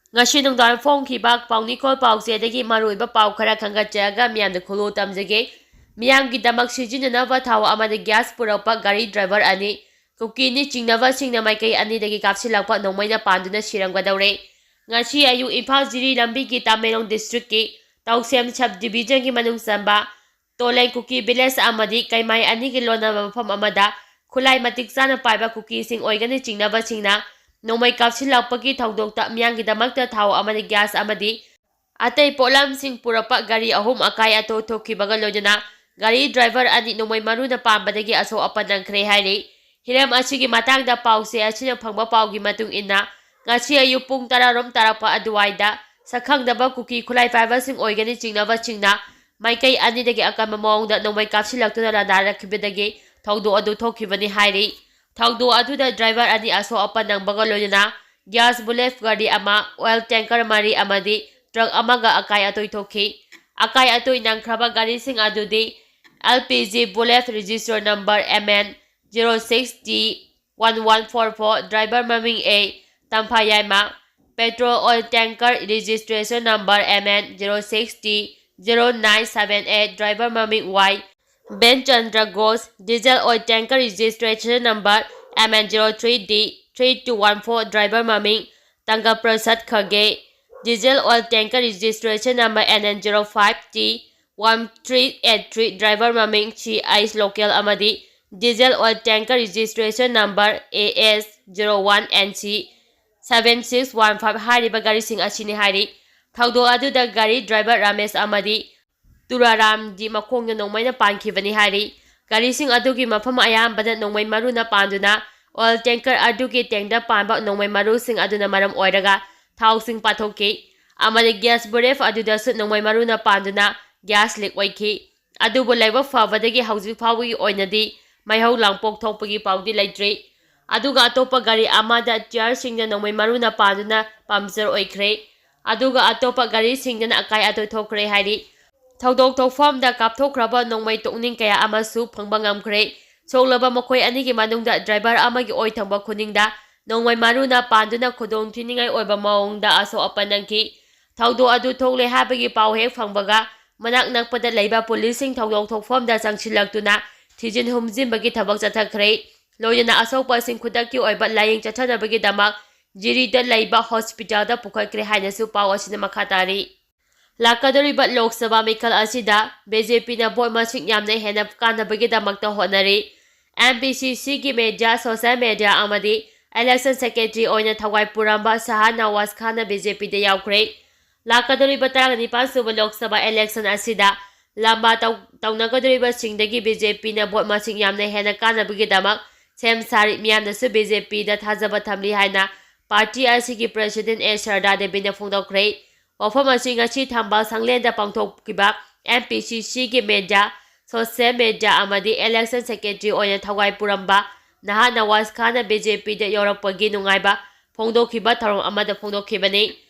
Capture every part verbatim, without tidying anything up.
ꯉꯁꯤ ꯅꯨꯡꯗꯥꯡ ꯐꯣꯡꯈꯤꯕ ꯄꯥꯎꯅꯤꯈꯣꯜ ꯄꯥꯎꯆꯦꯗꯒꯤ ꯃꯔꯨꯑꯣꯏꯕ ꯄꯥꯎ ꯈꯔ ꯈꯟꯒꯠꯆꯔꯒ ꯃꯤꯌꯥꯝꯗ ꯈꯨꯂꯨ ꯇꯝꯖꯒꯦ꯫ ꯃꯤꯌꯥꯝꯒꯤꯗꯃꯛ ꯁꯤꯖꯤꯟꯅꯅꯕ ꯊꯥꯎ ꯑꯃꯗꯤ ꯒ꯭ꯌꯥꯁ ꯄꯨꯔꯛꯄ ꯒꯥꯔꯤ ꯗ꯭ꯔꯥꯏꯚꯔ ꯑꯅꯤ ꯀꯨꯀꯤꯅꯤ ꯆꯤꯡꯅꯕꯁꯤꯡꯅ ꯃꯥꯏꯀꯩ ꯑꯅꯤꯗꯒꯤ ꯀꯥꯞꯁꯤꯜꯂꯛꯄ ꯅꯣꯡꯃꯩꯅ ꯄꯥꯟꯗꯨꯅ ꯁꯤꯔꯝꯒꯗꯧꯔꯦ꯫ ꯉꯁꯤ ꯑꯌꯨꯛ ꯏꯝꯐꯥꯜ ꯖꯤꯔꯤ ꯂꯝꯕꯤꯒꯤ ꯇꯃꯦꯡꯂꯣꯡ ꯗꯤꯁꯇ꯭ꯔꯤꯛꯀꯤ ꯇꯧꯁꯦꯝ ꯁꯕ ꯗꯤꯕꯤꯖꯟꯒꯤ ꯃꯅꯨꯡ ꯆꯟꯕ ꯇꯣꯂꯦꯟ ꯀꯨꯀꯤ ꯚꯤꯂꯦꯖ ꯑꯃꯗꯤ ꯀꯩꯃꯥꯏ ꯑꯅꯤꯒꯤ ꯂꯣꯟꯅꯕ ꯃꯐꯝ ꯑꯃꯗ ꯈꯨꯠꯂꯥꯏ ꯃꯇꯤꯛ ꯆꯥꯅ ꯄꯥꯏꯕ ꯀꯨꯀꯤꯁꯤꯡ ꯑꯣꯏꯒꯅꯤ ꯆꯤꯡꯅꯕꯁꯤꯡꯅ ꯅꯣꯡꯃꯩ ꯀꯥꯞꯁꯤꯜꯂꯛꯄꯒꯤ ꯊꯧꯗꯣꯛꯇ ꯃꯤꯌꯥꯝꯒꯤꯗꯃꯛꯇ ꯊꯥꯎ ꯑꯃꯗꯤ ꯒ꯭ꯌꯥꯁ ꯑꯃꯗꯤ ꯑꯇꯩ ꯄꯣꯠꯂꯝꯁꯤꯡ ꯄꯨꯔꯛꯄ ꯒꯥꯔꯤ ꯑꯍꯨꯝ ꯑꯀꯥꯏ ꯑꯇꯣꯏ ꯊꯣꯛꯈꯤꯕꯒ ꯂꯣꯏꯅꯅ ꯒꯥꯔꯤ ꯗ꯭ꯔꯥꯏꯚꯔ ꯑꯅꯤ ꯅꯣꯡꯃꯩ ꯃꯔꯨꯅ ꯄꯥꯟꯕꯗꯒꯤ ꯑꯁꯣꯛ ꯑꯄꯟ ꯅꯪꯈ꯭ꯔꯦ ꯍꯥꯏꯔꯤ꯫ ꯍꯤꯔꯝ ꯑꯁꯤꯒꯤ ꯃꯇꯥꯡꯗ ꯄꯥꯎꯆꯦ ꯑꯁꯤꯅ ꯐꯪꯕ ꯄꯥꯎꯒꯤ ꯃꯇꯨꯡ ꯏꯟꯅ, ꯉꯁꯤ ꯑꯌꯨꯛ ꯄꯨꯡ ꯇꯔꯥꯔꯣꯝ ꯇꯥꯔꯛꯄ ꯑꯗꯨꯋꯥꯏꯗ ꯁꯛꯈꯪꯗꯕ ꯀꯨꯀꯤ ꯈꯨꯠꯂꯥꯏ ꯄꯥꯏꯕꯁꯤꯡ ꯑꯣꯏꯒꯅꯤ ꯆꯤꯡꯅꯕꯁꯤꯡꯅ ꯃꯥꯏꯀꯩ ꯑꯅꯤꯗꯒꯤ ꯑꯀꯟꯕ ꯃꯑꯣꯡꯗ ꯅꯣꯡꯃꯩ ꯀꯥꯞꯁꯤꯜꯂꯛꯇꯨꯅ ꯂꯥꯟꯗꯥꯔꯛꯈꯤꯕꯗꯒꯤ ꯊꯧꯗꯣꯛ ꯑꯗꯨ ꯊꯣꯛꯈꯤꯕꯅꯤ ꯍꯥꯏꯔꯤ꯫ ꯊꯧꯗꯣꯛ ꯑꯗꯨꯗ ꯗ꯭ꯔꯥꯏꯚꯔ ꯑꯅꯤ ꯑꯁꯣꯛ ꯑꯄꯟ ꯅꯪꯕꯒ ꯂꯣꯏꯅꯅ ꯒ꯭ꯌꯥꯁ ꯕꯨꯂꯦꯠ ꯒꯥꯔꯤ ꯑꯃ, ꯑꯣꯏꯜ ꯇꯦꯡꯀꯔ ꯃꯔꯤ ꯑꯃꯗꯤ ꯇ꯭ꯔꯛ ꯑꯃꯒ ꯑꯀꯥꯏ ꯑꯇꯣꯏ ꯊꯣꯛꯈꯤ꯫ ꯑꯀꯥꯏ ꯑꯇꯣꯏ ꯅꯪꯈ꯭ꯔꯕ ꯒꯥꯔꯤꯁꯤꯡ ꯑꯗꯨꯗꯤ L P G bullet register number M N zero six T one one four four, driver ꯃꯃꯤꯡ A Tampha Yaima, petrol oil tanker registration number M N zero six T zero nine seven eight, driver ꯃꯃꯤꯡ Y ꯕꯦꯟꯆꯟꯗ꯭ꯔ Ghosh, diesel oil tanker registration number M N zero three D three two one four, driver ꯃꯃꯤꯡ ꯇꯪꯒ ꯄ꯭ꯔꯁꯥꯗ ꯈꯒꯦ, diesel oil tanker registration number N N zero five T one three eight three, driver ꯃꯃꯤꯡ C H local ꯑꯃꯗꯤ diesel oil tanker registration number A S zero one N C seven six one five ꯍꯥꯏꯔꯤꯕ ꯒꯥꯔꯤꯁꯤꯡ ꯑꯁꯤꯅꯤ ꯍꯥꯏꯔꯤ꯫ ꯊꯧꯗꯣꯛ ꯑꯗꯨꯗ ꯒꯥꯔꯤ driver Ramesh ꯑꯃꯗꯤ ꯇꯨꯔꯥꯔꯥꯝꯗꯤ ꯃꯈꯣꯡꯗ ꯅꯣꯡꯃꯩꯅ ꯄꯥꯟꯈꯤꯕꯅꯤ ꯍꯥꯏꯔꯤ꯫ ꯒꯥꯔꯤꯁꯤꯡ ꯑꯗꯨꯒꯤ ꯃꯐꯝ ꯑꯌꯥꯝꯕꯗ ꯅꯣꯡꯃꯩ ꯃꯔꯨꯅ ꯄꯥꯟꯗꯨꯅ ꯑꯣꯏꯜ ꯇꯦꯡꯀꯔ ꯑꯗꯨꯒꯤ ꯇꯦꯡꯗ ꯄꯥꯟꯕ ꯅꯣꯡꯃꯩ ꯃꯔꯨꯁꯤꯡ ꯑꯗꯨꯅ ꯃꯔꯝ ꯑꯣꯏꯔꯒ ꯊꯥꯎꯁꯤꯡ ꯄꯥꯊꯣꯛꯈꯤ ꯑꯃꯗꯤ ꯒ꯭ꯌꯥꯁ ꯕꯨꯔꯦꯐ ꯑꯗꯨꯗꯁꯨ ꯅꯣꯡꯃꯩ ꯃꯔꯨꯅ ꯄꯥꯟꯗꯨꯅ ꯒ꯭ꯌꯥꯁ ꯂꯤꯛ ꯑꯣꯏꯈꯤ꯫ ꯑꯗꯨꯕꯨ ꯂꯥꯏꯕꯛ ꯐꯕꯗꯒꯤ ꯍꯧꯖꯤꯛ ꯐꯥꯎꯕꯒꯤ ꯑꯣꯏꯅꯗꯤ ꯃꯩꯍꯧ ꯂꯥꯡꯄꯣꯛ ꯊꯣꯛꯄꯒꯤ ꯄꯥꯎꯗꯤ ꯂꯩꯇ꯭ꯔꯤ꯫ ꯑꯗꯨꯒ ꯑꯇꯣꯞꯄ ꯒꯥꯔꯤ ꯑꯃꯗ ꯇꯤꯌꯥꯔꯁꯤꯡꯅ ꯅꯣꯡꯃꯩ ꯃꯔꯨꯅ ꯄꯥꯟꯗꯨꯅ ꯄꯝꯆꯔ ꯑꯣꯏꯈ꯭ꯔꯦ꯫ ꯑꯗꯨꯒ ꯑꯇꯣꯞꯄ ꯒꯥꯔꯤꯁꯤꯡꯗꯅ ꯑꯀꯥꯏ ꯑꯇꯣꯏ ꯊꯣꯛꯈ꯭ꯔꯦ ꯍꯥꯏꯔꯤ꯫ ꯊꯧꯗꯣꯛ ꯊꯣꯛꯐꯝꯗ ꯀꯥꯞꯊꯣꯛꯈ꯭ꯔꯕ ꯅꯣꯡꯃꯩ ꯇꯣꯛꯅꯤꯡ ꯀꯌꯥ ꯑꯃꯁꯨ ꯐꯪꯕ ꯉꯝꯈ꯭ꯔꯦ꯫ ꯁꯣꯛꯂꯕ ꯃꯈꯣꯏ ꯑꯅꯤꯒꯤ ꯃꯅꯨꯡꯗ ꯗ꯭ꯔꯥꯏꯚꯔ ꯑꯃꯒꯤ ꯑꯣꯏ ꯊꯪꯕ ꯈꯨꯅꯤꯡꯗ ꯅꯣꯡꯃꯩ ꯃꯔꯨꯅ ꯄꯥꯟꯗꯨꯅ ꯈꯨꯗꯣꯡ ꯊꯤꯅꯤꯡꯉꯥꯏ ꯑꯣꯏꯕ ꯃꯑꯣꯡꯗ ꯑꯁꯣꯛ ꯑꯄꯟ ꯅꯪꯈꯤ꯫ ꯊꯧꯗꯣꯛ ꯑꯗꯨ ꯊꯣꯛꯂꯦ ꯍꯥꯏꯕꯒꯤ ꯄꯥꯎ ꯍꯦꯛ ꯐꯪꯕꯒ ꯃꯅꯥꯛ ꯅꯛꯄꯗ ꯂꯩꯕ ꯄꯨꯂꯤꯁꯁꯤꯡ ꯊꯧꯗꯣꯛ ꯊꯣꯛꯐꯝꯗ ꯆꯪꯁꯤꯜꯂꯛꯇꯨꯅ ꯊꯤꯖꯤꯟ ꯍꯨꯝꯖꯤꯟꯕꯒꯤ ꯊꯕꯛ ꯆꯠꯊꯈ꯭ꯔꯦ꯫ ꯂꯣꯏꯅꯅ ꯑꯁꯣꯛꯄꯁꯤꯡ ꯈꯨꯗꯛꯀꯤ ꯑꯣꯏꯕ ꯂꯥꯌꯦꯡ ꯆꯠꯊꯅꯕꯒꯤꯗꯃꯛ ꯖꯤꯔꯤꯗ ꯂꯩꯕ ꯍꯣꯁꯄꯤꯇꯥꯜꯗ ꯄꯨꯈꯠꯈ꯭ꯔꯦ ꯍꯥꯏꯅꯁꯨ ꯄꯥꯎ ꯑꯁꯤꯅ ꯃꯈꯥ ꯇꯥꯔꯤ꯫ ꯂꯥꯛꯀꯗꯧꯔꯤꯕ ꯂꯣꯛ ꯁꯚꯥ ꯃꯤꯈꯜ ꯑꯁꯤꯗ ꯕꯤ ꯖꯦ ꯄꯤꯅ ꯚꯣꯠ ꯃꯁꯤꯡ ꯌꯥꯝꯅ ꯍꯦꯟꯅ ꯀꯥꯅꯕꯒꯤꯗꯃꯛꯇ ꯍꯣꯠꯅꯔꯤ꯫ ꯑꯦꯝ ꯄꯤ ꯁꯤ ꯁꯤꯒꯤ ꯃꯦꯗꯤꯌꯥ, ꯁꯣꯁꯤꯌꯦꯜ ꯃꯦꯗꯤꯌꯥ ꯑꯃꯗꯤ ꯏꯂꯦꯛꯁꯟ ꯁꯦꯀ꯭ꯔꯦꯇꯔꯤ ꯑꯣꯏꯅ ꯊꯋꯥꯏ ꯄꯨꯔꯝꯕ ꯁꯍꯥ ꯅꯋꯥꯖ ꯈꯥꯟꯅ ꯕꯤ ꯖꯦ ꯄꯤꯗ ꯌꯥꯎꯈ꯭ꯔꯦ꯫ ꯂꯥꯛꯀꯗꯧꯔꯤꯕ ꯇꯔꯥꯅꯤꯄꯥꯟ ꯁꯨꯕ ꯂꯣꯛ ꯁꯚꯥ ꯏꯂꯦꯛꯁꯟ ꯑꯁꯤꯗ ꯂꯝꯕꯥ ꯇꯧ-, ꯇꯧꯅꯒꯗꯧꯔꯤꯕꯁꯤꯡꯗꯒꯤ ꯕꯤ ꯖꯦ ꯄꯤꯅ ꯚꯣꯠ ꯃꯁꯤꯡ ꯌꯥꯝꯅ ꯍꯦꯟꯅ ꯀꯥꯅꯕꯒꯤꯗꯃꯛ ꯁꯦꯝ ꯁꯥꯔꯤ꯫ ꯃꯤꯌꯥꯝꯅꯁꯨ ꯕꯤ ꯖꯦ ꯄꯤꯗ ꯊꯥꯖꯕ ꯊꯝꯂꯤ ꯍꯥꯏꯅ ꯄꯥꯔꯇꯤ ꯑꯁꯤꯒꯤ ꯄ꯭ꯔꯦꯁꯤꯗꯦꯟ ꯑꯦ ꯁꯔꯗꯥ ꯗꯦꯕꯤꯅ ꯐꯣꯡꯗꯣꯛꯈ꯭ꯔꯦ꯫ ꯋꯥꯐꯝ ꯑꯁꯤ ꯉꯁꯤ ꯊꯝꯕꯥꯜ ꯁꯪꯂꯦꯟꯗ ꯄꯥꯡꯊꯣꯛꯈꯤꯕ ꯑꯦꯝ ꯄꯤ ꯁꯤ ꯁꯤꯒꯤ ꯃꯦꯗꯤꯌꯥ, ꯁꯣꯁꯤꯌꯦꯜ ꯃꯦꯗꯤꯌꯥ ꯑꯃꯗꯤ ꯏꯂꯦꯛꯁꯟ ꯁꯦꯀ꯭ꯔꯦꯇꯔꯤ ꯑꯣꯏꯅ ꯊꯋꯥꯏ ꯄꯨꯔꯝꯕ ꯅꯍꯥ ꯅꯋꯥꯖ ꯈꯥꯟꯅ ꯕꯤ ꯖꯦ ꯄꯤꯗ ꯌꯧꯔꯛꯄꯒꯤ ꯅꯨꯡꯉꯥꯏꯕ ꯐꯣꯡꯗꯣꯛꯈꯤꯕ ꯊꯧꯔꯝ ꯑꯃꯗ ꯐꯣꯡꯗꯣꯛꯈꯤꯕꯅꯤ꯫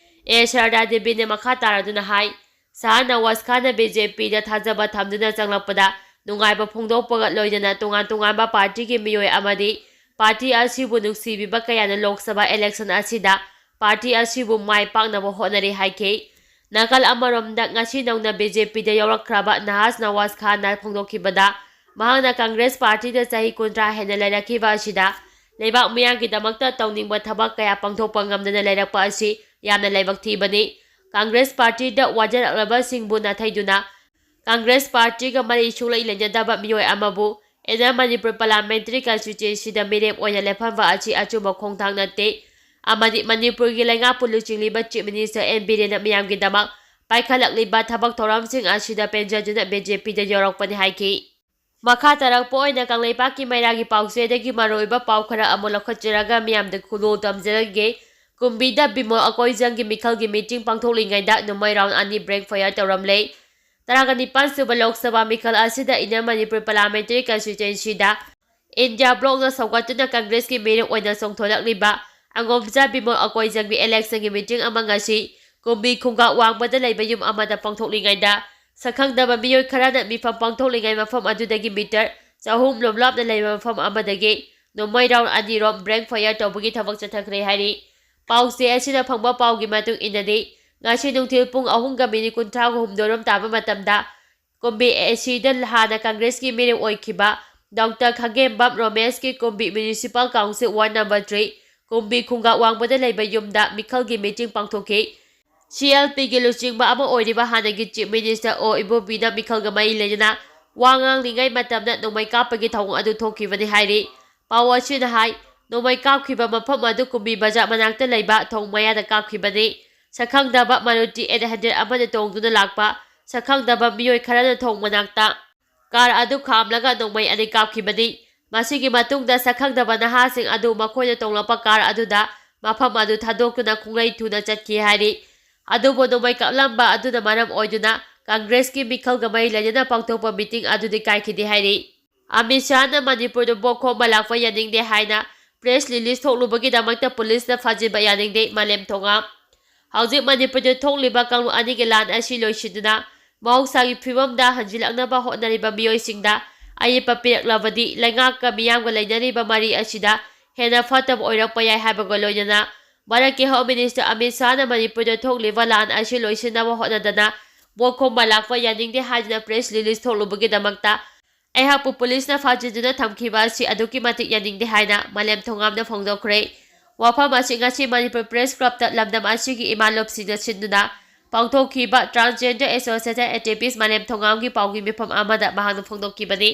ꯑꯦ ꯁꯔꯗꯥ ꯗꯦꯕꯤꯅ ꯃꯈꯥ ꯇꯥꯔꯗꯨꯅ ꯍꯥꯏ, ꯁꯍꯥ ꯅꯋꯥꯖ ꯈꯥꯟꯅ ꯕꯤ ꯖꯦ ꯄꯤꯗ ꯊꯥꯖꯕ ꯊꯝꯗꯨꯅ ꯆꯪꯂꯛꯄꯗ ꯅꯨꯡꯉꯥꯏꯕ ꯐꯣꯡꯗꯣꯛꯄꯒ ꯂꯣꯏꯅꯅ ꯇꯣꯉꯥꯟ ꯇꯣꯉꯥꯟꯕ ꯄꯥꯔꯇꯤꯒꯤ ꯃꯤꯑꯣꯏ ꯑꯃꯗꯤ ꯄꯥꯔꯇꯤ ꯑꯁꯤꯕꯨ ꯅꯨꯡꯁꯤꯕꯤꯕ ꯀꯌꯥꯅ ꯂꯣꯛ ꯁꯚꯥ ꯏꯂꯦꯛꯁꯟ ꯑꯁꯤꯗ ꯄꯥꯔꯇꯤ ꯑꯁꯤꯕꯨ ꯃꯥꯏ ꯄꯥꯛꯅꯕ ꯍꯣꯠꯅꯔꯤ ꯍꯥꯏꯈꯤ꯫ ꯅꯥꯀꯜ ꯑꯃꯔꯣꯝꯗ, ꯉꯁꯤ ꯅꯧꯅ ꯕꯤ ꯖꯦ ꯄꯤꯗ ꯌꯥꯎꯔꯛꯈ꯭ꯔꯕ ꯅꯍꯥꯖ ꯅꯋꯥꯖ ꯈꯥꯟꯅ ꯐꯣꯡꯗꯣꯛꯈꯤꯕꯗ, ꯃꯍꯥꯛꯅ ꯀꯪꯒ꯭ꯔꯦꯁ ꯄꯥꯔꯇꯤꯗ ꯆꯍꯤ ꯀꯨꯟꯊ꯭ꯔꯥ ꯍꯦꯟꯅ ꯂꯩꯔꯛꯈꯤꯕ ꯑꯁꯤꯗ ꯂꯩꯕꯥꯛ ꯃꯤꯌꯥꯝꯒꯤꯗꯃꯛꯇ ꯇꯧꯅꯤꯡꯕ ꯊꯕꯛ ꯀꯌꯥ ꯄꯥꯡꯊꯣꯛꯄ ꯉꯝꯗꯅ ꯂꯩꯔꯛꯄ ꯑꯁꯤ ꯌꯥꯝꯅ ꯂꯥꯏꯕꯛ ꯊꯤꯕꯅꯤ꯫ ꯀꯪꯒ꯭ꯔꯦꯁ ꯄꯥꯔꯇꯤꯗ ꯋꯥꯖꯔꯛꯂꯕꯁꯤꯡꯕꯨ ꯅꯥꯊꯩꯗꯨꯅ ꯀꯪꯒ꯭ꯔꯦꯁ ꯄꯥꯔꯇꯤꯒ ꯃꯔꯤ ꯁꯨꯡꯂꯩ ꯂꯩꯅꯗꯕ ꯃꯤꯑꯣꯏ ꯑꯃꯕꯨ ꯏꯟꯅꯔ ꯃꯅꯤꯄꯨꯔ ꯄꯥꯔꯂꯥꯃꯦꯟꯇꯔꯤ ꯀꯟꯁꯇꯤꯇ꯭ꯋꯦꯟꯁꯤꯗ ꯃꯤꯔꯦꯞ ꯑꯣꯏꯅ ꯂꯦꯞꯍꯟꯕ ꯑꯁꯤ ꯑꯆꯨꯝꯕ ꯈꯣꯡꯊꯥꯡ ꯅꯠꯇꯦ ꯑꯃꯗꯤ ꯃꯅꯤꯄꯨꯔꯒꯤ ꯂꯩꯉꯥꯛꯄꯨ ꯂꯨꯆꯤꯡꯂꯤꯕ ꯆꯤꯐ ꯃꯤꯅꯤꯁꯇꯔ ꯑꯦꯟ ꯕꯤꯔꯦꯟꯅ ꯃꯤꯌꯥꯝꯒꯤꯗꯃꯛ ꯄꯥꯏꯈꯠꯂꯛꯂꯤꯕ ꯊꯕꯛ ꯊꯧꯔꯝꯁꯤꯡ ꯑꯁꯤꯗ ꯄꯦꯟꯖꯗꯨꯅ ꯕꯤ ꯖꯦ ꯄꯤꯗ ꯌꯧꯔꯛꯄꯅꯤ ꯍꯥꯏꯈꯤ꯫ ꯃꯈꯥ ꯇꯥꯔꯛꯄ ꯑꯣꯏꯅ ꯀꯪꯂꯩꯄꯥꯛꯀꯤ ꯃꯩꯔꯥꯒꯤ ꯄꯥꯎꯆꯦꯗꯒꯤ ꯃꯔꯨꯑꯣꯏꯕ ꯄꯥꯎ ꯈꯔ ꯑꯃꯨꯛ ꯂꯧꯈꯠꯆꯔꯒ ꯃꯤꯌꯥꯝꯗ ꯈꯨꯗꯣꯜ ꯇꯝꯖꯔꯒꯦ꯫ ꯀꯨꯝꯕꯤꯗ ꯕꯤꯃꯣꯜ ꯑꯀꯣꯏꯖꯪꯒꯤ ꯃꯤꯈꯜꯒꯤ ꯃꯤꯇꯤꯡ ꯄꯥꯡꯊꯣꯛꯂꯤꯉꯩꯗ ꯅꯣꯡꯃꯩ ꯔꯥꯎꯟ ꯑꯅꯤ ꯕ꯭ꯔꯦꯛ ꯐꯥꯌꯔ ꯇꯧꯔꯝꯂꯦ꯫ ꯇꯔꯥꯒ ꯅꯤꯄꯥꯟ ꯁꯨꯕ ꯂꯣꯛ ꯁꯚꯥ ꯃꯤꯈꯜ ꯑꯁꯤꯗ ꯏꯟꯅꯔ ꯃꯅꯤꯄꯨꯔ ꯄꯥꯔꯂꯥꯃꯦꯟꯇꯔꯤ ꯀꯟꯁꯇꯤꯇ꯭ꯋꯦꯟꯁꯤꯗ ꯏꯟꯗꯤꯌꯥ ꯕ꯭ꯂꯣꯛꯅ ꯁꯧꯒꯠꯇꯨꯅ ꯀꯪꯒ꯭ꯔꯦꯁꯀꯤ ꯃꯤꯔꯦꯞ ꯑꯣꯏꯅ ꯆꯣꯡꯊꯣꯛꯂꯛꯂꯤꯕ ꯑꯉꯣꯝꯆꯥ ꯕꯤꯃꯣꯜ ꯑꯀꯣꯏꯖꯪꯒꯤ ꯏꯂꯦꯛꯁꯟꯒꯤ ꯃꯤꯇꯤꯡ ꯑꯃ ꯉꯁꯤ ꯀꯨꯝꯕꯤ ꯈꯨꯡꯒꯥ ꯋꯥꯡꯃꯗ ꯂꯩꯕ ꯌꯨꯝ ꯑꯃꯗ ꯄꯥꯡꯊꯣꯛꯂꯤꯉꯩꯗ, ꯁꯛꯈꯪꯗꯕ ꯃꯤꯑꯣꯏ ꯈꯔꯅ ꯃꯤꯐꯝ ꯄꯥꯡꯊꯣꯛꯂꯤꯉꯩ ꯃꯐꯝ ꯑꯗꯨꯗꯒꯤ ꯃꯤꯇꯔ ꯆꯍꯨꯝ ꯂꯣꯝ ꯂꯥꯞꯅ ꯂꯩꯕ ꯃꯐꯝ ꯑꯃꯗꯒꯤ ꯅꯣꯡꯃꯩ ꯔꯥꯎꯟ ꯑꯅꯤꯔꯣꯝ ꯕ꯭ꯔꯦꯛ ꯐꯥꯌꯔ ꯇꯧꯕꯒꯤ ꯊꯕꯛ ꯆꯠꯊꯈ꯭ꯔꯦ ꯍꯥꯏꯔꯤ꯫ ꯄꯥꯎꯆꯦ ꯑꯁꯤꯅ ꯐꯪꯕ ꯄꯥꯎꯒꯤ ꯃꯇꯨꯡ ꯏꯟꯅꯗꯤ, ꯉꯁꯤ ꯅꯨꯡꯊꯤꯜ ꯄꯨꯡ ꯑꯍꯨꯝꯒ ꯃꯤꯅꯤꯠ ꯀꯨꯟꯊ꯭ꯔꯥꯒ ꯍꯨꯝꯗꯣꯏꯔꯣꯝ ꯇꯥꯕ ꯃꯇꯝꯗ ꯀꯨꯝꯕꯤ ꯑꯦꯁꯤꯗ ꯍꯥꯟꯅ ꯀꯪꯒ꯭ꯔꯦꯁꯀꯤ ꯃꯤꯔꯦꯞ ꯑꯣꯏꯈꯤꯕ ꯗꯣꯛꯇꯔ ꯈꯥꯒꯦꯝꯕꯝ ꯔꯣꯃꯦꯁꯀꯤ ꯀꯨꯝꯕꯤ municipal council ward number three, ꯀꯨꯝꯕꯤ ꯈꯨꯡꯒꯥ ꯋꯥꯡꯕꯗ ꯂꯩꯕ ꯌꯨꯝꯗ ꯃꯤꯈꯜꯒꯤ ꯃꯤꯇꯤꯡ ꯄꯥꯡꯊꯣꯛꯈꯤ꯫ ꯁꯤ ꯑꯦꯜ ꯄꯤꯒꯤ ꯂꯨꯆꯤꯡꯕ ꯑꯃ ꯑꯣꯏꯔꯤꯕ ꯍꯥꯟꯅꯒꯤ ꯆꯤꯐ ꯃꯤꯅꯤꯁꯇꯔ ꯑꯣ ꯏꯕꯣꯕꯤꯅ ꯃꯤꯈꯜꯒ ꯃꯔꯤ ꯂꯩꯅꯅ ꯋꯥ ꯉꯥꯡꯂꯤꯉꯩ ꯃꯇꯝꯗ ꯅꯣꯡꯃꯩ ꯀꯥꯞꯄꯒꯤ ꯊꯧꯑꯣꯡ ꯑꯗꯨ ꯊꯣꯛꯈꯤꯕꯅꯤ ꯍꯥꯏꯔꯤ꯫ ꯄꯥꯎ ꯑꯁꯤꯅ ꯍꯥꯏ, ꯅꯣꯡꯃꯩ ꯀꯥꯞꯈꯤꯕ ꯃꯐꯝ ꯑꯗꯨ ꯀꯨꯝꯕꯤ ꯕꯖꯥꯔ ꯃꯅꯥꯛꯇ ꯂꯩꯕ ꯊꯣꯡ ꯃꯌꯥꯗ ꯀꯥꯞꯈꯤꯕꯅꯤ꯫ ꯁꯛꯈꯪꯗꯕ ꯃꯥꯔꯨꯇꯤ ꯑꯦꯠ ꯍꯟꯗ꯭ꯔꯦꯠ ꯑꯃꯗ ꯇꯣꯡꯗꯨꯅ ꯂꯥꯛꯄ ꯁꯛꯈꯪꯗꯕ ꯃꯤꯑꯣꯏ ꯈꯔꯅ ꯊꯣꯡ ꯃꯅꯥꯛꯇ ꯀꯥꯔ ꯑꯗꯨ ꯈꯥꯝꯂꯒ ꯅꯣꯡꯃꯩ ꯑꯅꯤ ꯀꯥꯞꯈꯤꯕꯅꯤ꯫ ꯃꯁꯤꯒꯤ ꯃꯇꯨꯡꯗ ꯁꯛꯈꯪꯗꯕ ꯅꯍꯥꯁꯤꯡ ꯑꯗꯨ ꯃꯈꯣꯏꯅ ꯇꯣꯡꯂꯛꯄ ꯀꯥꯔ ꯑꯗꯨꯗ ꯃꯐꯝ ꯑꯗꯨ ꯊꯥꯗꯣꯛꯇꯨꯅ ꯈꯣꯡꯂꯩ ꯊꯨꯅ ꯆꯠꯈꯤ ꯍꯥꯏꯔꯤ꯫ ꯑꯗꯨꯕꯨ ꯅꯣꯡꯃꯩ ꯀꯥꯞꯂꯝꯕ ꯑꯗꯨꯅ ꯃꯔꯝ ꯑꯣꯏꯗꯨꯅ ꯀꯪꯒ꯭ꯔꯦꯁꯀꯤ ꯃꯤꯈꯜꯒ ꯃꯔꯤ ꯂꯩꯅꯅ ꯄꯥꯡꯊꯣꯛꯄ ꯃꯤꯇꯤꯡ ꯑꯗꯨꯗꯤ ꯀꯥꯏꯈꯤꯗꯦ ꯍꯥꯏꯔꯤ꯫ ꯑꯃꯤꯠ ꯁꯥꯍꯅ ꯃꯅꯤꯄꯨꯔꯗ ꯚꯣꯠ ꯈꯣꯝꯕ ꯂꯥꯛꯄ ꯌꯥꯅꯤꯡꯗꯦ ꯍꯥꯏꯅ ꯄ꯭ꯔꯦꯁ ꯔꯤꯂꯤꯖ ꯊꯣꯛꯂꯨꯕꯒꯤꯗꯃꯛꯇ ꯄꯨꯂꯤꯁꯅ ꯐꯥꯖꯤꯟꯕ ꯌꯥꯅꯤꯡꯗꯦ, ꯃꯥꯂꯦꯝ ꯊꯣꯉꯥꯝ꯫ ꯍꯧꯖꯤꯛ ꯃꯅꯤꯄꯨꯔꯗ ꯊꯣꯛꯂꯤꯕ ꯀꯥꯡꯂꯨꯞ ꯑꯅꯤꯒꯤ ꯂꯥꯟ ꯑꯁꯤ ꯂꯣꯏꯁꯤꯟꯗꯨꯅ ꯃꯍꯧꯁꯥꯒꯤ ꯐꯤꯕꯝꯗ ꯍꯟꯖꯤꯜꯂꯛꯅꯕ ꯍꯣꯠꯅꯔꯤꯕ ꯃꯤꯑꯣꯏꯁꯤꯡꯗ ꯑꯌꯦꯠꯄ ꯄꯤꯔꯛꯂꯕꯗꯤ ꯂꯩꯉꯥꯛꯀ ꯃꯤꯌꯥꯝꯒ ꯂꯩꯅꯔꯤꯕ ꯃꯔꯤ ꯑꯁꯤꯗ ꯍꯦꯟꯅ ꯐꯠꯇꯕ ꯑꯣꯏꯔꯛꯄ ꯌꯥꯏ ꯍꯥꯏꯕꯒ ꯂꯣꯏꯅꯅ ꯚꯥꯔꯠꯀꯤ ꯍꯣꯝ ꯃꯤꯅꯤꯁꯇꯔ ꯑꯃꯤꯠ ꯁꯥꯍꯅ ꯃꯅꯤꯄꯨꯔꯗ ꯊꯣꯛꯂꯤꯕ ꯂꯥꯟ ꯑꯁꯤ ꯂꯣꯏꯁꯤꯟꯅꯕ ꯍꯣꯠꯅꯗꯅ ꯚꯣꯠ ꯈꯣꯝꯕ ꯂꯥꯛꯄ ꯌꯥꯅꯤꯡꯗꯦ ꯍꯥꯏꯗꯨꯅ ꯄ꯭ꯔꯦꯁ ꯔꯤꯂꯤꯖ ꯊꯣꯛꯂꯨꯕꯒꯤꯗꯃꯛꯇ ꯑꯩꯍꯥꯛꯄꯨ ꯄꯨꯂꯤꯁꯅ ꯐꯥꯖꯤꯟꯗꯨꯅ ꯊꯝꯈꯤꯕ ꯑꯁꯤ ꯑꯗꯨꯛꯀꯤ ꯃꯇꯤꯛ ꯌꯥꯅꯤꯡꯗꯦ ꯍꯥꯏꯅ ꯃꯥꯂꯦꯝ ꯊꯣꯉꯥꯝꯅ ꯐꯣꯡꯗꯣꯛꯈ꯭ꯔꯦ꯫ ꯋꯥꯐꯝ ꯑꯁꯤ ꯉꯁꯤ ꯃꯅꯤꯄꯨꯔ ꯄ꯭ꯔꯦꯁ ꯀ꯭ꯂꯕꯇ ꯂꯝꯗꯝ ꯑꯁꯤꯒꯤ ꯏꯃꯥꯂꯣꯞꯁꯤꯡꯅ ꯁꯤꯟꯗꯨꯅ ꯄꯥꯡꯊꯣꯛꯈꯤꯕ ꯇ꯭ꯔꯥꯟꯁꯖꯦꯟꯗꯔ ꯑꯦꯁꯣꯁꯤꯌꯦꯁꯟ ꯑꯦꯛꯇꯤꯚꯤꯁ ꯃꯥꯂꯦꯝ ꯊꯣꯉꯥꯝꯒꯤ ꯄꯥꯎꯒꯤ ꯃꯤꯐꯝ ꯑꯃꯗ ꯃꯍꯥꯛꯅ ꯐꯣꯡꯗꯣꯛꯈꯤꯕꯅꯤ꯫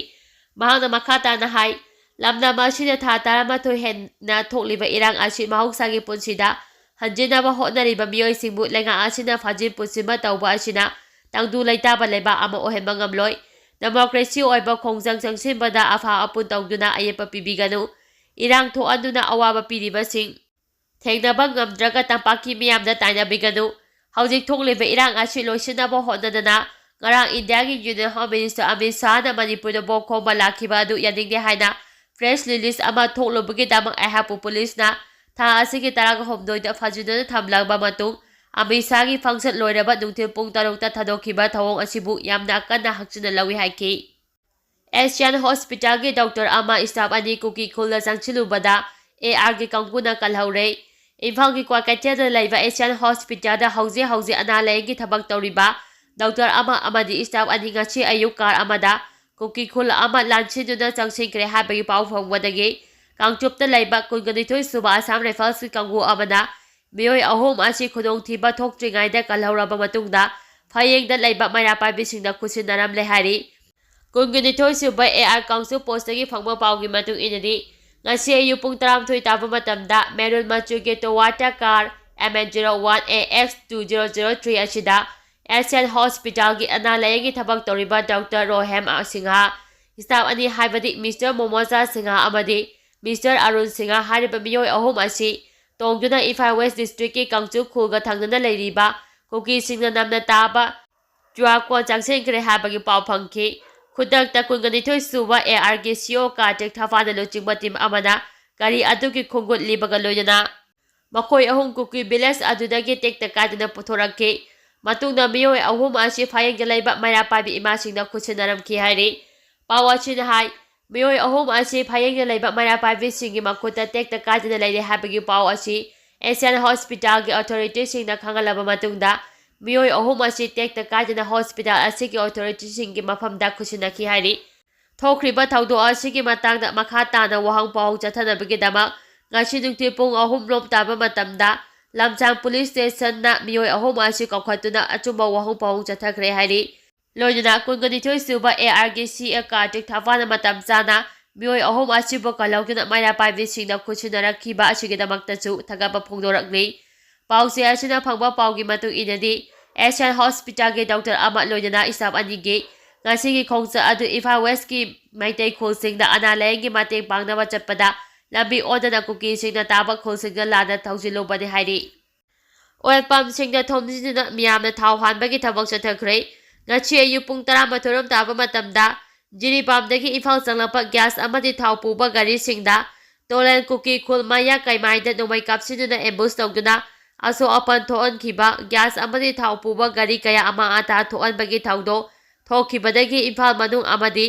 ꯃꯍꯥꯛꯅ ꯃꯈꯥ ꯇꯥꯅ ꯍꯥꯏ, ꯂꯝꯗꯝ ꯑꯁꯤꯗ ꯊꯥ ꯇꯔꯥꯃꯥꯊꯣꯏ ꯍꯦꯟꯅ ꯊꯣꯛꯂꯤꯕ ꯏꯔꯥꯡ ꯑꯁꯤ ꯃꯍꯧꯁꯥꯒꯤ ꯄꯨꯟꯁꯤꯗ ꯍꯟꯖꯤꯟꯅꯕ ꯍꯣꯠꯅꯔꯤꯕ ꯃꯤꯑꯣꯏꯁꯤꯡꯕꯨ ꯂꯩꯉꯥꯛ ꯑꯁꯤꯅ ꯐꯥꯖꯤꯟ ꯄꯨꯟꯁꯤꯟꯕ ꯇꯧꯕ ꯑꯁꯤꯅ ꯇꯪꯗꯨ ꯂꯩꯇꯥꯕ ꯂꯩꯕꯥꯛ ꯑꯃ ꯑꯣꯏꯍꯟꯕ ꯉꯝꯂꯣꯏ꯫ ꯗꯦꯃꯣꯀ꯭ꯔꯦꯁꯤ ꯑꯣꯏꯕ ꯈꯣꯡꯖꯪ ꯆꯪꯁꯤꯟꯕꯗ ꯑꯐ ꯑꯄꯨꯟ ꯇꯧꯗꯨꯅ ꯑꯌꯦꯠꯄ ꯄꯤꯕꯤꯒꯅꯨ꯫ ꯏꯔꯥꯡ ꯊꯣꯛꯍꯟꯗꯨꯅ ꯑꯋꯥꯕ ꯄꯤꯔꯤꯕꯁꯤꯡ ꯊꯦꯡꯅꯕ ꯉꯝꯗ꯭ꯔꯒ ꯇꯝꯄꯥꯛꯀꯤ ꯃꯤꯌꯥꯝꯗ ꯇꯥꯏꯅꯕꯤꯒꯅꯨ꯫ ꯍꯧꯖꯤꯛ ꯊꯣꯛꯂꯤꯕ ꯏꯔꯥꯡ ꯑꯁꯤ ꯂꯣꯏꯁꯤꯟꯅꯕ ꯍꯣꯠꯅꯗꯅ ꯉꯔꯥꯡ ꯏꯟꯗꯤꯌꯥꯒꯤ ꯌꯨꯅꯤꯌꯟ ꯍꯣꯝ ꯃꯤꯅꯤꯁꯇꯔ ꯑꯃꯤꯠ ꯁꯥꯍꯅ ꯃꯅꯤꯄꯨꯔꯗ ꯚꯣꯠ ꯈꯣꯝꯕ ꯂꯥꯛꯈꯤꯕ ꯑꯗꯨ ꯌꯥꯅꯤꯡꯗꯦ ꯍꯥꯏꯅ ꯄ꯭ꯔꯦꯁ ꯔꯤꯂꯤꯖ ꯑꯃ ꯊꯣꯛꯂꯨꯕꯒꯤꯗꯃꯛ ꯑꯩꯍꯥꯛꯄꯨ ꯄꯨꯂꯤꯁꯅ ꯊꯥ ꯑꯁꯤꯒꯤ ꯇꯔꯥꯒ ꯍꯨꯝꯗꯣꯏꯗ ꯐꯥꯖꯤꯟꯗꯨꯅ ꯊꯝꯂꯕ ꯃꯇꯨꯡ ꯑꯃꯤꯠ ꯁꯥꯍꯒꯤ ꯐꯪꯁꯟ ꯂꯣꯏꯔꯕ ꯅꯨꯡꯊꯤꯜ ꯄꯨꯡ ꯇꯔꯨꯛꯇ ꯊꯥꯗꯣꯛꯈꯤꯕ ꯊꯧꯑꯣꯡ ꯑꯁꯤꯕꯨ ꯌꯥꯝꯅ ꯀꯟꯅ ꯍꯛꯆꯤꯟꯅ ꯂꯧꯏ ꯍꯥꯏꯈꯤ꯫ ꯑꯦꯁꯤꯌꯥꯟ ꯍꯣꯁꯄꯤꯇꯥꯜꯒꯤ ꯗꯣꯛꯇꯔ ꯑꯃ staff ꯑꯅꯤ ꯀꯨꯀꯤ ꯈꯨꯜꯗ ꯆꯪꯁꯤꯜꯂꯨꯕꯗ ARꯒꯤ ꯀꯥꯡꯕꯨꯅ ꯀꯜꯍꯧꯔꯦ꯫ ꯏꯝꯐꯥꯜꯒꯤ ꯀ꯭ꯋꯥꯀꯩꯊꯦꯜꯗ ꯂꯩꯕ ꯑꯦꯁꯤꯌꯥꯟ ꯍꯣꯁꯄꯤꯇꯥꯜꯗ ꯍꯧꯖꯤꯛ ꯍꯧꯖꯤꯛ ꯑꯅꯥ ꯂꯥꯌꯦꯡꯒꯤ ꯊꯕꯛ ꯇꯧꯔꯤꯕ ꯗꯣꯛꯇꯔ ꯑꯃ ꯑꯃꯗꯤ staff ꯑꯅꯤ ꯉꯁꯤ ꯑꯌꯨꯛ ꯀꯥꯔ ꯑꯃꯗ ꯀꯨꯀꯤ ꯈꯨꯜ ꯑꯃ ꯂꯥꯟꯁꯤꯟꯗꯨꯅ ꯆꯪꯁꯤꯟꯈ꯭ꯔꯦ ꯍꯥꯏꯕꯒꯤ ꯄꯥꯎ ꯐꯪꯕꯗꯒꯤ ꯀꯥꯡꯆꯨꯞꯇ ꯂꯩꯕ ꯀꯨꯟꯒꯅꯤꯊꯣꯏ ꯁꯨꯕ ꯑꯁꯥꯝ ꯔꯥꯏꯐꯜꯁꯀꯤ ꯀꯥꯡꯕꯨ ꯑꯃꯅ ꯃꯤꯑꯣꯏ ꯑꯍꯨꯝ ꯑꯁꯤ ꯈꯨꯗꯣꯡꯊꯤꯕ ꯊꯣꯛꯇ꯭ꯔꯤꯉꯩꯗ ꯀꯜꯍꯧꯔꯕ ꯃꯇꯨꯡꯗ ꯐꯌꯦꯡꯗ ꯂꯩꯕ ꯃꯩꯔꯥ ꯄꯥꯏꯕꯤꯁꯤꯡꯗ ꯈꯨꯠꯁꯤꯟꯅꯔꯝꯂꯦ ꯍꯥꯏꯔꯤ꯫ ꯀꯨꯟꯒꯅꯤꯊꯣꯏ ꯁꯨꯕ AR ꯀꯥꯡꯆꯨꯞ ꯄꯣꯁꯇꯒꯤ ꯐꯪꯕ ꯄꯥꯎꯒꯤ ꯃꯇꯨꯡ ꯏꯟꯅꯗꯤ, ꯉꯁꯤ ꯑꯌꯨꯛ ꯄꯨꯡ ꯇꯔꯥꯃꯥꯊꯣꯏ ꯇꯥꯕ ꯃꯇꯝꯗ ꯃꯦꯔꯨꯟ ꯃꯆꯨꯒꯤ Toyota car MN zero one AX two zero zero three ꯑꯁꯤꯗ ꯑꯦꯁꯤꯌꯥꯟ ꯍꯣꯁꯄꯤꯇꯥꯜꯒꯤ ꯑꯅꯥ ꯂꯥꯌꯦꯡꯒꯤ ꯊꯕꯛ ꯇꯧꯔꯤꯕ ꯗꯣꯛꯇꯔ ꯔꯣꯍꯦꯝ ꯁꯤꯡꯍ, staff ꯑꯅꯤ ꯍꯥꯏꯕꯗꯤ ꯃꯤꯁꯇꯔ ꯃꯣꯃꯣꯖꯥ ꯁꯤꯡꯍ ꯑꯃꯗꯤ ꯃꯤꯁꯇꯔ ꯑꯔꯨꯟ ꯁꯤꯡꯍ ꯍꯥꯏꯔꯤꯕ ꯃꯤꯑꯣꯏ ꯑꯍꯨꯝ ꯑꯁꯤ ꯇꯣꯡꯗꯨꯅ ꯏꯝꯐꯥꯜ ꯋꯦꯁ ꯗꯤꯁꯇ꯭ꯔꯤꯛꯀꯤ ꯀꯥꯡꯆꯨꯞ ꯈꯨꯜꯒ ꯊꯪꯅꯅ ꯂꯩꯔꯤꯕ ꯀꯨꯀꯤꯁꯤꯡꯅ ꯅꯝꯅ ꯇꯥꯕ ꯆꯨꯔꯥꯀꯣꯟ ꯆꯪꯁꯤꯟꯈ꯭ꯔꯦ ꯍꯥꯏꯕꯒꯤ ꯄꯥꯎ ꯐꯪꯈꯤ꯫ ꯈꯨꯗꯛꯇ ꯀꯨꯟꯒꯅꯤꯊꯣꯏ ꯁꯨꯕ ARꯒꯤ CO ꯀꯥꯔꯇꯤꯛ ꯊꯥꯐꯥꯅ ꯂꯨꯆꯤꯡꯕ ꯇꯤꯝ ꯑꯃꯅ ꯒꯥꯔꯤ ꯑꯗꯨꯒꯤ ꯈꯣꯡꯒꯨꯠ ꯂꯤꯕꯒ ꯂꯣꯏꯅꯅ ꯃꯈꯣꯏ ꯑꯍꯨꯝ ꯀꯨꯀꯤ ꯚꯤꯂꯦꯖ ꯑꯗꯨꯗꯒꯤ ꯇꯦꯛꯇ ꯀꯥꯏꯗꯅ ꯄꯨꯊꯣꯔꯛꯈꯤ꯫ ꯃꯇꯨꯡꯗ ꯃꯤꯑꯣꯏ ꯑꯍꯨꯝ ꯑꯁꯤ ꯐꯌꯦꯡꯗ ꯂꯩꯕ ꯃꯩꯔꯥ ꯄꯥꯏꯕꯤ ꯏꯃꯥꯁꯤꯡꯗ ꯈꯨꯠꯁꯤꯟꯅꯔꯝꯈꯤ ꯍꯥꯏꯔꯤ꯫ ꯄꯥꯎ ꯑꯁꯤꯅ ꯍꯥꯏ, ꯃꯤꯑꯣꯏ ꯑꯍꯨꯝ ꯑꯁꯤ ꯐꯌꯦꯡꯗ ꯂꯩꯕ ꯃꯩꯔꯥ ꯄꯥꯏꯕꯤꯁꯤꯡꯒꯤ ꯃꯈꯨꯠꯇ ꯇꯦꯛꯇ ꯀꯥꯏꯗꯅ ꯂꯩꯔꯦ ꯍꯥꯏꯕꯒꯤ ꯄꯥꯎ ꯑꯁꯤ ꯑꯦꯁꯤꯌꯥꯟ ꯍꯣꯁꯄꯤꯇꯥꯜꯒꯤ ꯑꯣꯊꯣꯔꯤꯇꯤꯁꯤꯡꯅ ꯈꯪꯍꯜꯂꯕ ꯃꯇꯨꯡꯗ, ꯃꯤꯑꯣꯏ ꯑꯍꯨꯝ ꯑꯁꯤ ꯇꯦꯛꯇ ꯀꯥꯏꯗꯅ ꯍꯣꯁꯄꯤꯇꯥꯜ ꯑꯁꯤꯒꯤ ꯑꯣꯊꯣꯔꯤꯇꯤꯁꯤꯡꯒꯤ ꯃꯐꯝꯗ ꯈꯨꯠꯁꯤꯟꯅꯈꯤ ꯍꯥꯏꯔꯤ꯫ ꯊꯣꯛꯈ꯭ꯔꯤꯕ ꯊꯧꯗꯣꯛ ꯑꯁꯤꯒꯤ ꯃꯇꯥꯡꯗ ꯃꯈꯥ ꯇꯥꯅ ꯋꯥꯍꯪ ꯄꯥꯎꯍꯪ ꯆꯠꯊꯅꯕꯒꯤꯗꯃꯛ ꯉꯁꯤ ꯅꯨꯡꯊꯤꯜ ꯄꯨꯡ ꯑꯍꯨꯝ ꯔꯣꯝ ꯇꯥꯕ ꯃꯇꯝꯗ ꯂꯝꯁꯥꯡ ꯄꯨꯂꯤꯁ ꯁ꯭ꯇꯦꯁꯟꯅ ꯃꯤꯑꯣꯏ ꯑꯍꯨꯝ ꯑꯁꯤ ꯀꯧꯈꯠꯇꯨꯅ ꯑꯆꯨꯝꯕ ꯋꯥꯍꯪ ꯄꯥꯎꯍꯪ ꯆꯠꯊꯈ꯭ꯔꯦ ꯍꯥꯏꯔꯤ꯫ ꯂꯣꯏꯅꯅ ꯀꯨꯟꯒꯅꯤꯊꯣꯏ ꯁꯨꯕ ARꯒꯤ CO ꯀꯥꯔꯇꯤꯛ ꯊꯥꯐꯥꯅ ꯃꯇꯝ ꯆꯥꯅ ꯃꯤꯑꯣꯏ ꯑꯍꯨꯝ ꯑꯁꯤꯕꯨ ꯀꯜꯍꯧꯗꯨꯅ ꯃꯩꯔꯥ ꯄꯥꯏꯕꯤꯁꯤꯡꯅ ꯈꯨꯠꯁꯤꯟꯅꯔꯛꯈꯤꯕ ꯑꯁꯤꯒꯤꯗꯃꯛꯇꯁꯨ ꯊꯥꯒꯠꯄ ꯐꯣꯡꯗꯣꯔꯛꯂꯤ꯫ ꯄꯥꯎꯆꯦ ꯑꯁꯤꯅ ꯐꯪꯕ ꯄꯥꯎꯒꯤ ꯃꯇꯨꯡ ꯏꯟꯅꯗꯤ, ꯑꯦꯁꯤꯌꯥꯟ ꯍꯣꯁꯄꯤꯇꯥꯜꯒꯤ ꯗꯣꯛꯇꯔ ꯑꯃ ꯂꯣꯏꯅꯅ staff ꯑꯅꯤꯒꯤ ꯉꯁꯤꯒꯤ ꯈꯣꯡꯆꯠ ꯑꯗꯨ ꯏꯝꯐꯥꯜ ꯋꯦꯁꯀꯤ ꯃꯩꯇꯩ ꯈꯨꯜꯁꯤꯡꯗ ꯑꯅꯥ ꯂꯥꯌꯦꯡꯒꯤ ꯃꯇꯦꯡ ꯄꯥꯡꯅꯕ ꯆꯠꯄꯗ ꯂꯝꯕꯤ ꯑꯣꯟꯗꯅ ꯀꯨꯀꯤꯁꯤꯡꯅ ꯇꯥꯕ ꯈꯨꯜꯁꯤꯡꯗ ꯂꯥꯟꯅ ꯊꯧꯖꯤꯜꯂꯨꯕꯅꯤ ꯍꯥꯏꯔꯤ꯫ ꯑꯣꯏꯜ ꯄꯝꯁꯤꯡꯗ ꯊꯣꯝꯖꯤꯟꯗꯨꯅ ꯃꯤꯌꯥꯝꯅ ꯊꯥꯎ ꯍꯥꯟꯕꯒꯤ ꯊꯕꯛ ꯆꯠꯊꯈ꯭ꯔꯦ꯫ ꯉꯁꯤ ꯑꯌꯨꯛ ꯄꯨꯡ ꯇꯔꯥꯃꯥꯊꯣꯏ ꯔꯣꯝ ꯇꯥꯕ ꯃꯇꯝꯗ ꯖꯤꯔꯤꯕꯥꯝꯗꯒꯤ ꯏꯝꯐꯥꯜ ꯆꯪꯂꯛꯄ ꯒ꯭ꯌꯥꯁ ꯑꯃꯗꯤ ꯊꯥꯎ ꯄꯨꯕ ꯒꯥꯔꯤꯁꯤꯡꯗ ꯇꯣꯂꯦꯟ ꯀꯨꯀꯤ ꯈꯨꯜ ꯃꯌꯥ ꯀꯩꯃꯥꯏꯗ ꯅꯣꯡꯃꯩ ꯀꯥꯞꯁꯤꯟꯗꯨꯅ ambush ꯇꯧꯗꯨꯅ ꯑꯁꯣꯛ ꯑꯄꯟ ꯊꯣꯛꯍꯟꯈꯤꯕ ꯒ꯭ꯌꯥꯁ ꯑꯃꯗꯤ ꯊꯥꯎ ꯄꯨꯕ ꯒꯥꯔꯤ ꯀꯌꯥ ꯑꯃꯥꯡ ꯑꯇꯥ ꯊꯣꯛꯍꯟꯕꯒꯤ ꯊꯧꯗꯣꯛ ꯊꯣꯛꯈꯤꯕꯗꯒꯤ ꯏꯝꯐꯥꯜ ꯃꯅꯨꯡ ꯑꯃꯗꯤ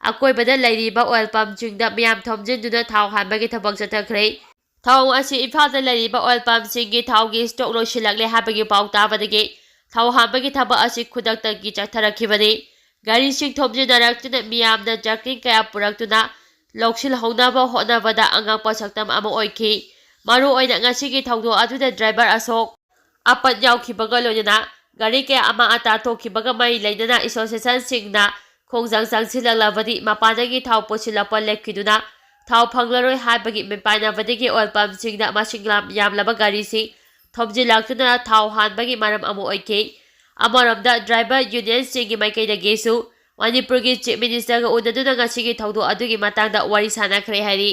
ꯑꯀꯣꯏꯕꯗ ꯂꯩꯔꯤꯕ oil pumpꯁꯤꯡꯗ ꯃꯤꯌꯥꯝ ꯊꯣꯝꯖꯤꯟꯗꯨꯅ ꯊꯥꯎ ꯍꯥꯟꯕꯒꯤ ꯊꯕꯛ ꯆꯠꯊꯈ꯭ꯔꯦ꯫ ꯊꯧꯑꯣꯡ ꯑꯁꯤ ꯏꯝꯐꯥꯜꯗ ꯂꯩꯔꯤꯕ oil pumpꯁꯤꯡꯒꯤ ꯊꯥꯎꯒꯤ stock ꯂꯣꯏꯁꯤꯜꯂꯛꯂꯦ ꯍꯥꯏꯕꯒꯤ ꯄꯥꯎ ꯇꯥꯕꯗꯒꯤ ꯊꯥꯎ ꯍꯥꯟꯕꯒꯤ ꯊꯕꯛ ꯑꯁꯤ ꯈꯨꯗꯛꯇꯒꯤ ꯆꯠꯊꯔꯛꯈꯤꯕꯅꯤ꯫ ꯒꯥꯔꯤꯁꯤꯡ ꯊꯣꯝꯖꯤꯟꯅꯔꯛꯇꯨꯅ ꯃꯤꯌꯥꯝꯅ ꯖꯔꯀꯤꯟ ꯀꯌꯥ ꯄꯨꯔꯛꯇꯨꯅ ꯂꯧꯁꯤꯜꯍꯧꯅꯕ ꯍꯣꯠꯅꯕꯗ ꯑꯉꯛꯄ ꯁꯛꯇꯝ ꯑꯃ ꯑꯣꯏꯈꯤ꯫ ꯃꯔꯨꯑꯣꯏꯅ ꯉꯁꯤꯒꯤ ꯊꯧꯗꯣꯛ ꯑꯗꯨꯗ driver ꯑꯁꯣꯛ ꯑꯄꯟ ꯌꯥꯎꯈꯤꯕꯒ ꯂꯣꯏꯅꯅ ꯒꯥꯔꯤ ꯀꯌꯥ ꯑꯃ ꯑꯇꯥ ꯊꯣꯛꯈꯤꯕꯒ ꯃꯔꯤ ꯂꯩꯅꯅ associationꯁꯤꯡꯅ ꯈꯣꯡꯖꯪ ꯆꯪꯁꯤꯜꯂꯛꯂꯕꯗꯤ ꯃꯄꯥꯟꯗꯒꯤ ꯊꯥꯎ ꯄꯨꯁꯤꯜꯂꯛꯄ ꯂꯦꯞꯈꯤꯗꯨꯅ ꯊꯥꯎ ꯐꯪꯂꯔꯣꯏ ꯍꯥꯏꯕꯒꯤ ꯃꯤꯄꯥꯏꯅꯕꯗꯒꯤ oil pumpꯁꯤꯡꯗ ꯃꯁꯤꯡ ꯌꯥꯝ-, ꯌꯥꯝꯂꯕ ꯒꯥꯔꯤꯁꯤꯡ ꯊꯣꯝꯖꯤꯜꯂꯛꯇꯨꯅ ꯊꯥꯎ ꯍꯥꯟꯕꯒꯤ ꯃꯔꯝ ꯑꯃ ꯑꯣꯏꯈꯤ꯫ ꯑꯃꯔꯣꯝꯗ driver unionꯁꯤꯡꯒꯤ ꯃꯥꯏꯀꯩꯗꯒꯤꯁꯨ ꯃꯅꯤꯄꯨꯔꯒꯤ Chief Ministerꯒ ꯎꯅꯗꯨꯅ ꯉꯁꯤꯒꯤ ꯊꯧꯗꯣꯛ ꯑꯗꯨꯒꯤ ꯃꯇꯥꯡꯗ ꯋꯥꯔꯤ ꯁꯥꯟꯅꯈ꯭ꯔꯦ ꯍꯥꯏꯔꯤ꯫